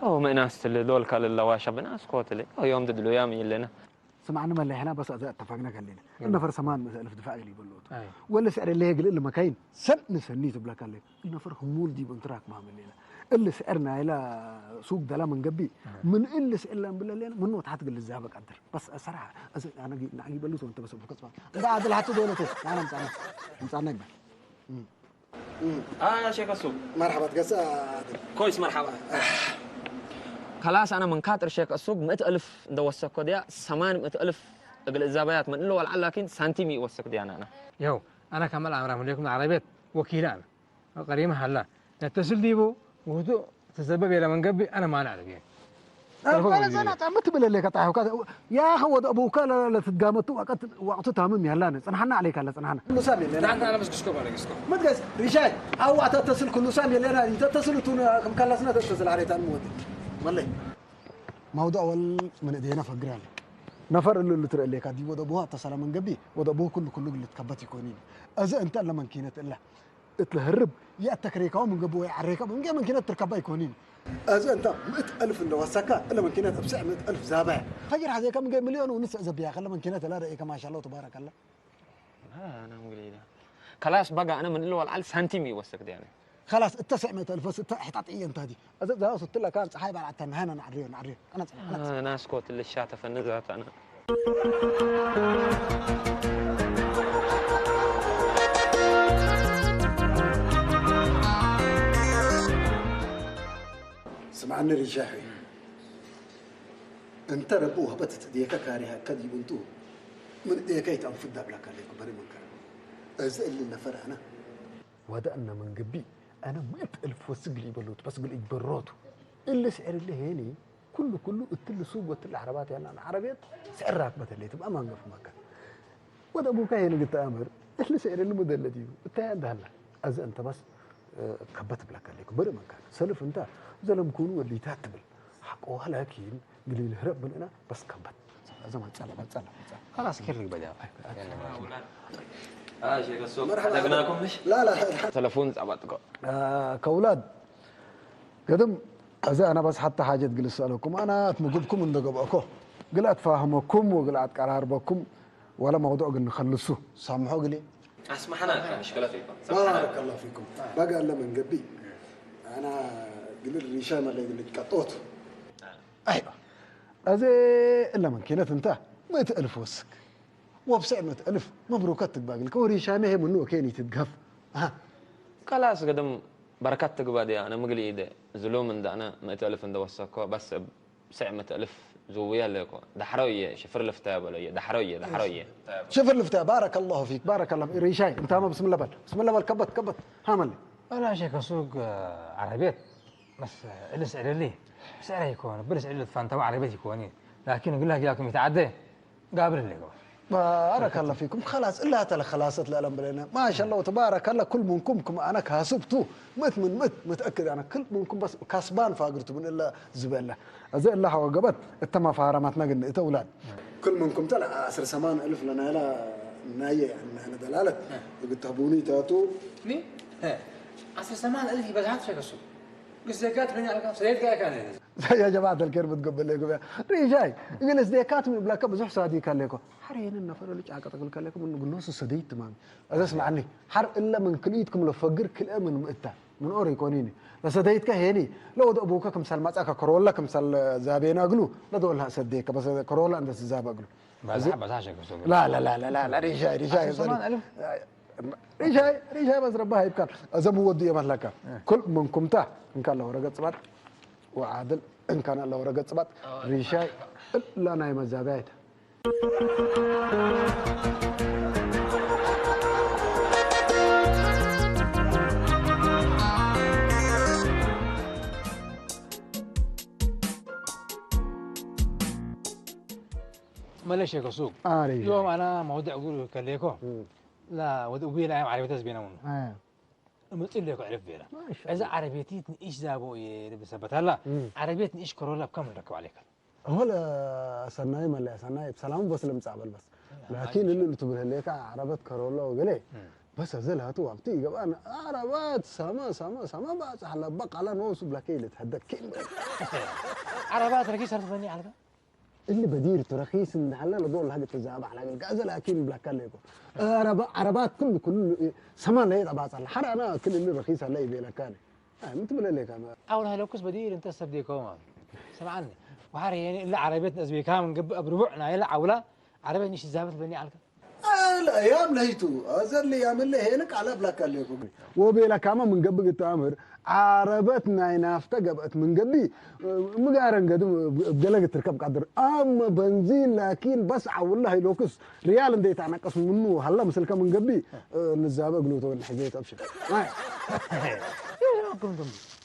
ኦ መእናስ ትል ዶል ካልላ ዋሻ ብናስ ኮትል ዮም ትድሉ ያም ይለና ስማዕኒ መለሕና በስ ኣዘ ኣተፋግና ከሌለ እነፈር ሰማን ምእቲ እልፍ ድፋዕ ገለ ይበለቱ ወለ ስዕር ለየ ግልእ ለመካይን ሰን ንሰኒ ትብለካ ለዩ እነፈር ህሙል ዲቡ እንትራክ ማመሌና እልስ ዕር ናይላ ሱቅ ደላ መንገቢ ምን እልስ ዕላ እንብለ ሌና ምን ወትሓት ግል ዛበ ቀድር በስ ሰራሕ ናዕጊ በሉ ተወንተ በሰቡ ከጽባ እንዳ ዓድል ሓቲ ዶለተ ናና ምጻና ምጻና ይባል اه شيخ السوق مرحبا تقص كويس مرحبا خلاص انا من كاتر شيخ السوق مئة الف ندوسكو ديا ثمانمائة الف اقل الزبايات من الا والعلا لكن سنتيم يوسك ديا انا يو انا كمال عمران ليكم العربيات وكيل انا قريمة هلا نتصل ديبو وهدو تسبب الى من قبي انا ما نعرف يعني أنا زنا تعمت بلا لك تعالوا يا اخي ود ابوك لا لا تتقامت وقت وقت تامم يلا انا صنحنا عليك هلا صنحنا كل سامي لنا انت انا بس كسكو عليك كسكو ما تقص رجال او تتصل كل سامي لنا تتصل تون كم كان لسنا تتصل عليه تنموت والله موضوع اول من ايدينا فقرالي نفر اللي ترى لك دي ود ابوها اتصل من قبي ود ابوه كل كل اللي تكبت يكونين اذا انت لما كينت الا እትህርብ የእተክሬካው ምንገብ ወይ ዓሬካ ምንገ መንኪነት ትርከባ ኣይኮኒን እዚ እንተ ምእት እልፍ እንደወሰካ እለ መንኪነት እብስዕ ምእት እልፍ ዛባያ ፈጅር ሓዜካ ምንገ ሚልዮን ውንስዕ ዘብያ ከለ መንኪነት እላ ረኤካ ማሻላ ተባረከላ ከላስ በጋ ኣነ ምን እለ ወልዓል ሳንቲም ይወስክ ዲያነ ከላስ እተ ስዕ ምእት እልፍ እተ ሕጣጥ እየ እንታ ዲ እዚ ዛው ስትለ ካን ፀሓይ ባልዓታ ንሃና ንዓድርዮ ንዓድርዮ ቀነፅ ናስኮት ልሻተፈኒ ዛታና ኣነ ሪሻ ሆይ፣ እንተ ረቢ ወህበት እቲ ዴከ ካሪሃ ከዲቡ እንቱ፣ ምን ዴከ ይተንፍዳ ብላካ ለይኩ በሪ መንከር። እዚ እሊ ነፈር ኣነ። ወደ እነ ምን ግቢ፣ ኣነ ምእት እልፍ ወስግል ይበሉት፣ በስግል ይበሮቱ። እሊ ስዕር እሊ ሄኒ፣ ኩሉ ኩሉ እትል ሱቅ ወትል ዓረባት ያና ዓረቤት ስዕር ራክበት ለይት፣ በአማን ገፍ መከ። ወደ ቡካ ሄኒ ግታ ኣምር፣ እሊ ስዕር እሊ ሙደለት እዩ። እታ ያንዳላ፣ እዚ እንተ በስ፣ እ፣ ከበት ብላካ ለይኩ በሪ መንከር። ሰልፍ እንተ፣ ዘለምኩኑ ወሊታት ትብል። ሓቆ ዋላኪን ግሊል ህረብ ብንእና በስ ከበት። እዞም ኣጻላ፣ ኣጻላ፣ ኣጻላ። خلاص كيف يقبل يا أخي؟ ተለፎን ጻባጥቆ። ከውላድ ገድም እዚ ኣነ በስ ሓታ ሓጀት ግል ሰለኩም ኣነ ኣትምግብኩም እንደገበእኮ ግል ኣትፋህመኩም ወግል ኣትቀራርበኩም ወላ መውضوع ግን ንኸልሱ ሳምሖ ግሊ ኣስማሕና እካ ምሽክለት ይኮን ሰብሓና ባረከላሁ ፊኩም ባጋ ኣለ መንገቢ ኣና ግልል ሪሻ መለይ ግልጭ ቀጦት ኣይዋ እዚ እለ መንኪነት እንተ ምእት እልፍ ወስክ ወብስዕ ምእት እልፍ መብሩከት ትግባግል ከወሪሻ መሄ ምኑ ወኬን ይትድገፍ ኣሃ ከላስ ግድም በረከት ትግባ ድያ ኣነ ምግሊ ኢደ ዝሉም እንደ ኣነ ምእት እልፍ እንደ ወሰኮ በስ ስዕ ምእት እልፍ ዝውውየ ኣለኮ ዳሕሮ እየ ሽፍር ልፍታ በሎ እየ ዳሕሮ እየ ዳሕሮ እየ شوف اللفتة بارك الله فيك بارك الله فيك ريشاي انت ما بسم الله بل بسم الله بل كبت كبت هامل ولا شيء كسوق عربيات بس الس عدلي سعره يكون بلس عدل فانت عربيات يكوني لكن يقول لك ياكم يتعدى قابل اللي يقول بارك الله فيكم خلاص الا تلا خلاصت لا لم بلنا ما شاء الله تبارك الله كل منكم كم انا كاسبتو مت من مت متاكد انا كل منكم بس كسبان فاقرتو من الا زباله እዚ እላ ሓወ ገበት እተማ ፋሃራማትና ግን እተ ውላድ ክል ምንኩም ተላ ዓስር ሰማን እልፍ ለናይላ ናየ ያነ ደላለት እግተቡኒ ታቱ ዓስር ሰማን እልፍ ይበዝሓት ሸከሱ ግዜጋት በኛ ኣልካ ሰሌት ጋር ካነ يا جماعة الخير بتقبل لكم يا رجاي يجلس ديكات من بلاك بزح صادي كان لكم حرين النفر اللي جاك تقول كان لكم انه قلوس سديت تمام هذا اسمعني حر الا من كليتكم لفقر كل من مؤتا من اوري كونيني لسديت كهيني لو ده ابوك كم سال ماتاك كرولا كم سال زابينا اقلو لا دول سديك بس كرولا عند الزاب اقلو بس حبة عشان كسوق لا لا لا لا لا لا رجاي رجاي سمان ألف رجاي رجاي بس ربها يبكر ازم ودي يا مهلكه كل منكم تا ان كان له ورقه صبات وعادل ان كان له ورقه صبات رجاي لا نايم الزابيت መለሸ ከሱ ኣሪ ዮም ኣና መውድዕ ጉ ከሌኮ ላ ወደ ኡቢ ናይ ዓረቤት ህዝቤና ሙኑ ኣያ እምጽእ ሌኮ ዕርፍ ቤላ ማሻ እዚ ዓረቤቲት ንእሽ ዛቦ እየ ልብል ሰበት ኣላ ዓረቤት ንእሽ ከሮላ ኣብ ከም ንረክብ ዓሌካ هلا ሰናይ መለያ ሰናይ ብሰላም በስ ልምጻእ በል በስ ላኪን እሉ ትብል ህሌካ ዓረበት ከሮሎ ገሌ በስ እዚ ላቱ ኣብቲ ይገባን ዓረባት ሰማ ሰማ ሰማ ባጽሕ ለባ ቃላ ንወሱ ብላከ ኢለ ትሐደግ ኪን ዓረባት ረኪስ ሰርትፈኒ ዓልካ اللي بدير ترخيص من حلا لدول حاجة تزعب على قلقازة لكن بلاك ليكو عربات كل كل سما لا يطبع صار حر انا كل اللي رخيص علي بيلا كان انت بلا ليك انا ኣው ናይ ለኩስ በዲር እንተ ሰብ ዴከው ማለት ስምዓኒ ወሓር የኒ እላ ዓረቤት ነዝቤካ ምን ግብ ኣብ ርቡዕ ናይ ላ ዓውላ ዓረቤት ንሽ ዛበት በኒ ዓልካ الايام لهيتو ازل الايام اللي هينك على بلاك ليكو وبيلا كما من قبل التامر ዓረበት ናይ ናፍተ ገብአት ምን ገቢ ምጋረን ገድም ገለግ ትርከብ ቀድር ኣመ በንዚን ላኪን በስ ዓውላ ሃይሎክስ ሪያል እንደ የታነቀስ ምኑ ሃላ ምስልከ ምን ገቢ ንዛበ እግሉ ተወን ሕዜ ተብሽር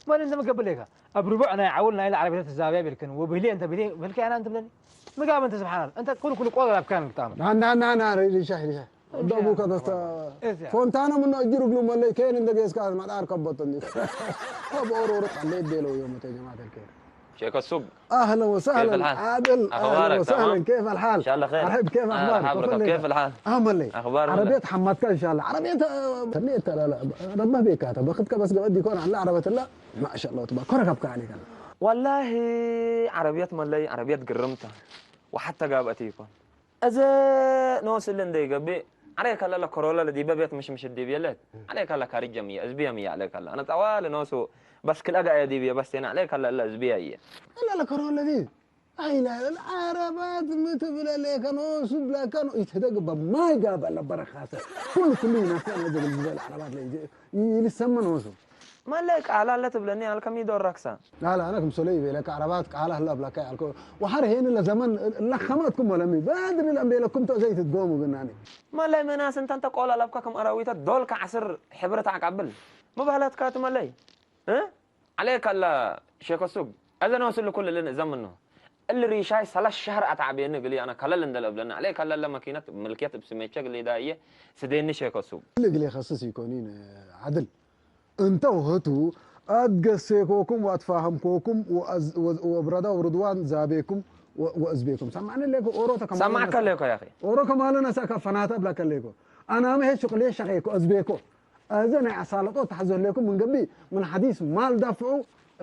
ማን እንደ መገብለካ ኣብ ርቡዕ ናይ ዓውል ናይ ዓረቤት ተዛብያ ቤልክን ወብህሊ እንተ ብሊ ብልከ ያና እንተ ብለኒ ምጋብ እንተ ስብሓናል እንተ ኩሉ ኩሉ ቆል ኣብ ካን ግጣም ና ና ና ና ሪሻ ሪሻ ደቡ ከተስተ ፎንታነ ምኖ እጅሩ እግሉ መለይ ከይን እንደ ጌስካ ማጣር ከበቶ እንዲ ከበ ኦሮሮ ጣለ ይቤለው የመተ ጀማዓት الخير شيخ السوق اهلا وسهلا كيف الحال؟ عادل اهلا أخبارك؟ وسهلا تمام؟ كيف الحال؟ إن شاء الله خير. مرحب كيف آه، اخبارك؟ حبرك. تفضل كيف لك. الحال؟ عمل لي أخبار ولا؟ عربية حمادتها ان شاء الله عربية تنيت لا لا ربما بيكاتا باخذ كبس قبل ديكور على عربية لا ما شاء الله تبارك كرك ابكى عليك انا والله عربيات ملي عربيات قرمتها وحتى قابتي يكون እዚ ንወስል እንደ ይገብእ ዓለይ ካላ ለኮሮላ ለዲበ ቤት ምሽምሽ ዲብ የለት ዓለይ ካላ ካሪጀም እየ እዝብየም እየ ዓለይ ካላ ኣነ ጠዋል ንወሱ በስክል ኣጋ እየ ዲብ እየ በስቴና ዓለይ ካላ እለ እዝብየ እየ الا لكورونا دي اي لا العربات متبلة لك نوسو بلا كانوا يتهدق بماي قابل برخاسة كل كل ناس انا زي العربات اللي يلسمن نوسو ማላይ ቃላ ኣለ ትብለኒ ኣልከሚ ዶ ራክሳ? لا لا أنا كم سلي بيلك عربات قال هلا بلاك يالكو وحر هين لزمن لخمتكم ولا مي بدري الأنبياء لكم تو زيت تقوموا بناني ማላይ መናስ እንተ እንተ ቆላ ላብካ ከም ኣራዊታት ዶልካ ዓስር ሕብረት ኣቃብል ምባህላትካ ትመለይ እ ዓለይካ ኣላ ሸኮ ሱግ ኣዘና ወስሉ ኩሉ ልን ዘምኖ እል ሪሻይ ሰላስ ሸህር ኣታዕብየኒ ግሊ ኣነ ከለል እንደለ እብለኒ ዓለይካ ኣላ መኪነት ምልክየት ብስሜቸ ግሊ ዳየ ስደኒ ሸኮ ሱግ اللي قلي خصص يكونين عدل أنت وهتو أتقسيكوكم وأتفاهمكوكم وأز- و- وبردا ورضوان زابيكم و- وأزبيكم سمعني لك أوروتا كمان ሰማዕካ ኣለኮ ያኺ ኦሮ ከማለና ሳካ ፈናታ ብላ ከለይኮ ኣናመ ሄ ሽቅሌ ሸቀይኮ እዝቤኮ እዚ ናይ ኣሳለጦ ተሓዘለኩም ምን ገቢ ምን ሓዲስ ማል ዳፍዑ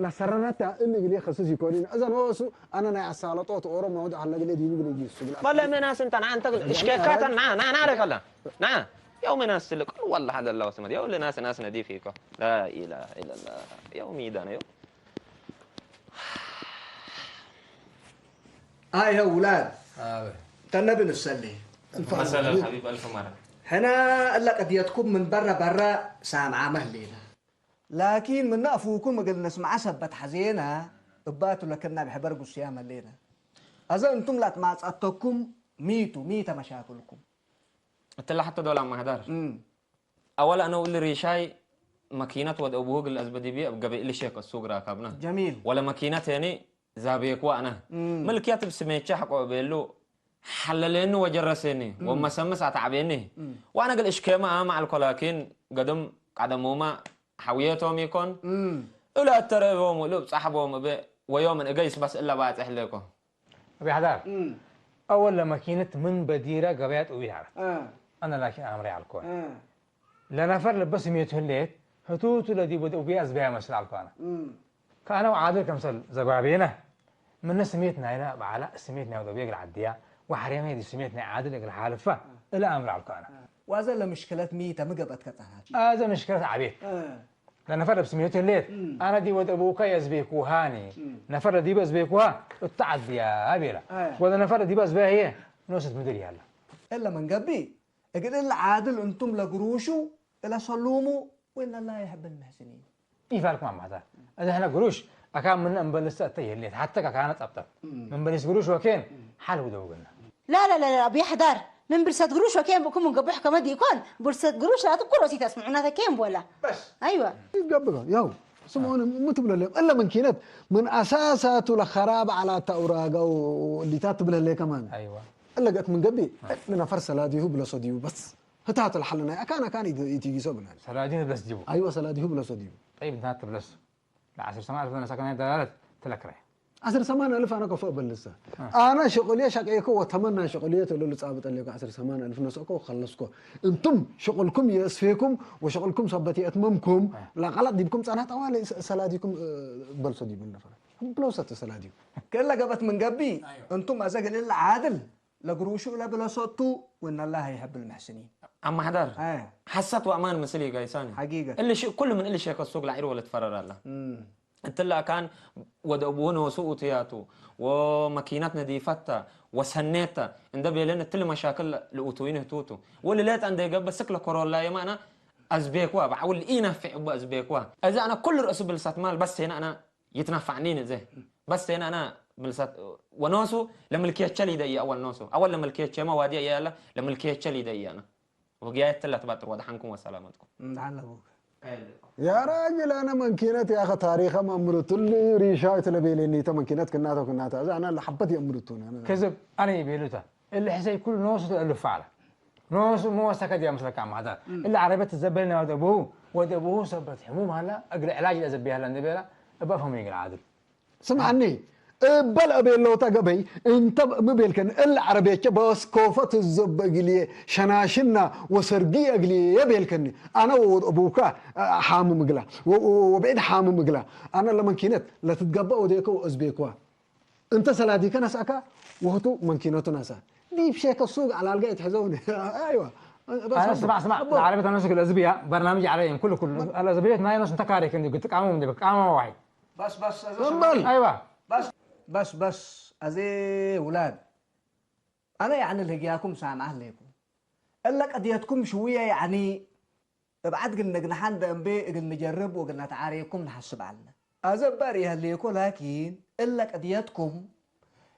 ለሰረረታ እሊ ግሌ ከስስ ይኮኒን እዘን ወሱ ኣነ ናይ ኣሳለጦ ኦሮ ማውድ ኣለ ግሌ ዲኑ ግሌ ይሱ ብላ ማለ መናስ እንተ ንዓ እንተ እሽከካተ ንዓ ንዓ ንዓ ለከላ ንዓ ያው መናስ ስልቅ والله هذا الله سمد ያው ለናስ ናስ ነዲፍ ይኮ لا إله إلا الله ያው ሚዳነ ያው ኣይ ውላድ ኣበ ተነቢ ንሰሊ መሰለ ሓቢብ ኣልፍ ማራ ሕና እላ ቅድየትኩም ምን በረ በረ ሳምዓ መህሌና ላኪን ምን ኣፉኩም እግል ነስምዓ ሰበት ሓዜና እባቱ ለከና ብሕበር ጉስያ መሌና ኣዘ እንቱም ላትማጻተኩም ሚቱ ሚተ መሻክልኩም እትላሕተ ዶላ ማህዳር እም፣ ኣወል ኣነ ውል ሪሻይ መኪነት ወደ እቡሁ ግል ኣዝበዲቢ ኣብ ገበኢ ልሸክ እሱ ግራ ካብና ጀሚል ወለ መኪነት የኒ ዛቤኩ ኣነ እም፣ ምልክያት ብስሜቻ ሐቆ ቤሉ ሐለሌኒ ወጀረሴኒ ወመሰምስ ኣታዕቤኒ እም፣ ዋነ ግል እሽኬማ ኣማ ኣልኮ ላኪን ገድም ቀደሞማ ሐውየቶም ይኮን እም፣ እለ እተረቦም እሉ ብጻሕቦም እበ ወዮምን እገይስ በስ እለ ባጽሕ ለኮ أبي حدار እም፣ أول لما كينت من بديرة قبيات أبي حدار እ፣ أنا لكن أمري على الكون እ፣ لنفر لبس ميته الليت هتوت الذي بدأ أبي أزبيا مسل على الكون እም፣ كأنا وعادل كمسل زبابينا من سميتنا هنا بعلاء سميتنا ودو بيقل عديا وحريمي دي سميتنا عادل يقل حالفة إلى أمر على الكون ዋዘ ለምሽክለት ሚተ ምገበትከ ጸናች هذا مشكلة عبيد እ፣ ለነፈር ለብስ ሚዮት ሌት እም። ኣነ ዲ ወደ ቡካ የዝቤኩሃኒ እም። ነፈር ለዲበ ዝቤኩሃ እተዓድያ ቤላ ኣያ። ወደ ነፈር ለዲበ ዝቤ ህየ ኖስት ምድር ያላ እለ መንገቢ እግል እለ ዓድል እንቱም ለግሩሹ እለ ሰሉሙ ወይን ላ ይሕብል መሕስኒን ኢፋልኩም ኣማታ እዚ ሕነ ግሩሽ ኣካ ምን እንበልሰ እተ የሌት ሓተ ካካነ ጸብጠብ ምን በሊስ ግሩሽ ወኬን ሓል ውደውግና لا لا لا لا بيحضر من برسات قروش وكيم بكم من قبح كما دي يكون برسات قروش لا تقروا سي تسمعونا كيم ولا በስ ايوه ይገብሮ ያው ስምኦን ምትብለለ እለ መንኪነት ምን ኣሳሳቱ ለኸራብ ዓላታ ውራጋው ሊታት ትብለለ ከማን ኣይዋ እለ ገት ምን ገቢ ንነፈር ሰላዲሁ ብለሶ ዲዩ በስ ህታት ለሓለና ኣካን ኣካን ይትጊሶ ብናል ሰላዲን ብለስ ጅቡ ኣይወ ሰላዲሁ ብለሶ ዲዩ ጠይብ እንታ ትብለስ ለዓስር ሰማን ኣልፍ ነሰከናይ ደላለት ትለክረ عشر ثمان ألف أنا كفؤ بلسة أنا شغلية شقيكو وتمنى شغلية تقول له صعب تقول لك عشر ثمان ألف نسوك وخلصكو أنتم شغلكم يسفيكم وشغلكم صبتي أتممكم لا غلط ديبكم صنعت أوالي سلاديكم بلسو ديب النفر بلوسة سلاديكم ክእለ ገበት ምን ገቢ እንቱም ኣዘግል እለ ዓድል ለግሩሹ እለ ብለሰቱ ወን ላ ይሕብል መሕስኒን ኣማሕዳር ኣያ ሓሳት ወኣማን ምስል ይጋይሳኒ ሓጊገት እሊ ሽ ኩሉ ምን እሊ ሸከ ሱግ ላዒር ወለ ትፈረር ኣላ እም፣ እትላ ካን ወደ ቡነ ወሱኡ ትያቱ ወመኪናት ነዲፈታ ወሰኔታ እንደ ቤለን እትል መሻክል ልኡቱዊን ህቱቱ ወልሌት እንደ ገበ ስክ ለኮሮላ የማና ኣዝቤክዋ ባዕውል ኢናፍዕ እቡ ኣዝቤክዋ እዚ ኣነ ኩሉ ርእሱ ብልሳት ማል በስ ቴና ኣና ይትናፋዕኒን እዚ በስ ቴና ኣና ብልሳት ወኖሱ ለምልክየቸል ይደየ ኣወል ኖሱ ኣወል ለምልክየቸማ ዋዲያ ያላ ለምልክየቸል ይደየ ኣና ወጊያ የትላ ትባጥር ወደ ሓንኩም ወሰላመትኩም እንድሓን ለቡክ يا راجل أنا من كينت يا أخي تاريخ ما أمرت اللي ريشاي تلبيلي نيتا من كينت كناتا كناتا أنا اللي حبت يأمرتون أنا ከዝብ ኣነ ይቤሉታ እሊ ሕሰይ ኩሉ ኖሱ ተእልፍ ዓላ ኖሱ መወሰከ ድያ ምስለካ ማሕዳር እሊ ዓረበት ዘበልና ወደ ብሁ ወደ ብሁ ሰበት ሕሙም ሃላ እግሪ ዕላጅ ለዘቢያላ እንደቤላ እባፈሙ ይግል ዓድል ስምዓኒ እበል ኣቤለውታ ገበይ እንተ ምቤልከኒ እል ዓረቤቸ በስኮፈ ትዘበ እግልየ ሸናሽና ወሰርጊ እግልየ የቤልከኒ ኣነ ወወድ ኣቡካ ሓምም እግላ ወብዒድ ሓምም እግላ ኣነ ለመንኪነት ለትትገባ ወዴከ ወእዝቤክዋ እንተ ሰላዲከ ነስኣካ ወህቱ መንኪነቱ ነሳ ዲብ ሼከ ሱግ ኣላልጋ ይትሕዘው ኣይዋ أنا اسمع اسمع العربية أنا سكر الأزبية برنامج عليهم كل كل الأزبية ما ينص أنت كارك عندي قلت قاموا من دبك قاموا واحد በስ በስ እምበል أيوة በስ በስ ኣዜ ውላድ ኣነ ያዕኒ ልህግያኩም ሳምዓ ኣለይኩም እለ ቀድየትኩም ሽውየ ያዕኒ እብዓድ ግን ነግንሓን ደእምቤ እግል ንጀርብ ወግል ነተዓርየኩም ንሓስብ ኣልና። ኣዘባር የህልየኮ ላኪን እለ ቅድየትኩም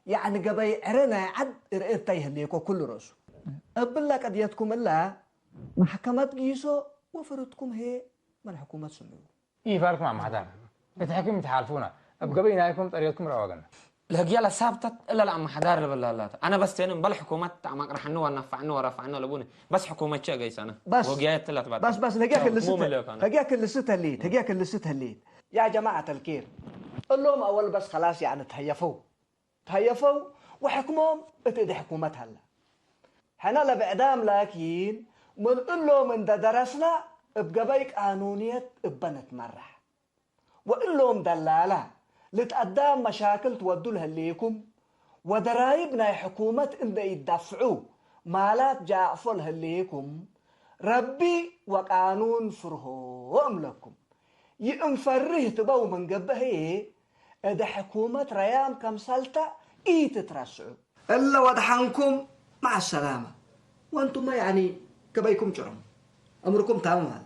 ያዕኒ ገበይ ዕረ ናይ ዓድ ርእየታ ይህልየኮ ኩሉ ረሱ። እብላ ቅድየትኩም እላ ማሕከመት ግይሶ ወፍርትኩም ሄ መልሕኩመት ስምዑ። ይፋልኩም ኣማሕዳር እቲ ሕክም ይትሓልፉና እብ ገበይ ናይኩም ጠርየትኩም ረዋገና ለህግያ ለሳብተት እለ ለኣማሕዳር ልበላላት ኣነ በስቴንም በል ሕኩመት ኣማቅርሐኒ ወናፋዕኒ ወረፋዕኒ ለቡኒ በስ ሕኩመቼ ገይሰነ በስ ወግያየት ትለት በስ በስ ለጊያ ክልስት ሙምልክ ኣነ ለጊያ ክልስት ህሊት ለጊያ ክልስት ህሊት ያ ጀማዓት الكير እሎም ኣወል በስ خلاص يعني ተህየፈው ተህየፈው ወሕክሞም እቲ እደ ሕኩመት ሃላ ሕና ለብዕዳም ላኪን ምን እሎም እንደ ደረስና እብ ገበይ ቃኑንየት እበ ንትመራሕ ወእሎም ደላላ ልትኣዳም መሻክል ትወዱ ለህሌኩም ወደራይብ ናይ ሕኩመት እንደ ይዳፍዑ ማላት ጃእፎ ለህሌኩም ረቢ ወቃኑን ፍርሆ እምለኩም ይእንፈርህ ትበው ምን ገብእ ህዬ እደ ሕኩመት ረያም ከምሰልታ ኢትትረስዑ። እለ ወድሓንኩም مع السلامة وأنتم يعني ገበይኩም ጭረሙ እምርኩም ታምም ኣለ።